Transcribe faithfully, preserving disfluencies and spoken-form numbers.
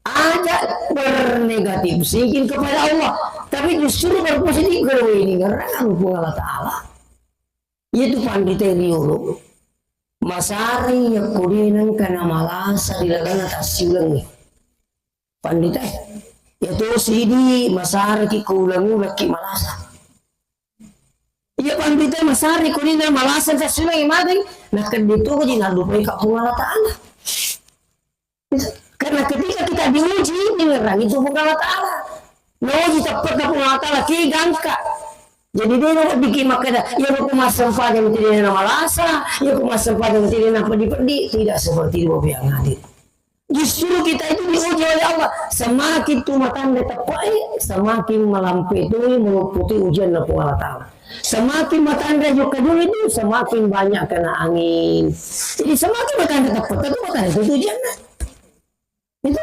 Aja bernegatif thinking kepada Allah, tapi justru berpositif kepada ini, ngerang Puang Allah Ta'ala. Itu pandita riolo. Masari yakko de nengka namalasa di lalana tassiulengnge. Pandita, ya to sidi masaraki ko ulang-ulakki malasa. Iya pandita masari ko de namalasa tassiulengnge mate, nakedde to ko ji nallupai ka Puang Allah Ta'ala. Karena ketika kita diuji, dengerangi itu Puang Allah Ta'ala. Nauji teppekka Puang Allah Ta'ala, ke gangka. Jadi de naweddikki makkeda, iya ko massempajang tedena malasa, iya ko massempajang tedena peddi-peddi. Tidak seperti itu, Bapak yang hadir. Justru kita itu diuji oleh Allah. Semakin tu matanda teppek, semakin melampe tu, melopoti ujian Puang Allah Ta'ala. Semakin matanda jokka dulu itu, semakin banyak kena angin. Jadi semakin matanda teppek, itu matanda itu ujian. Itu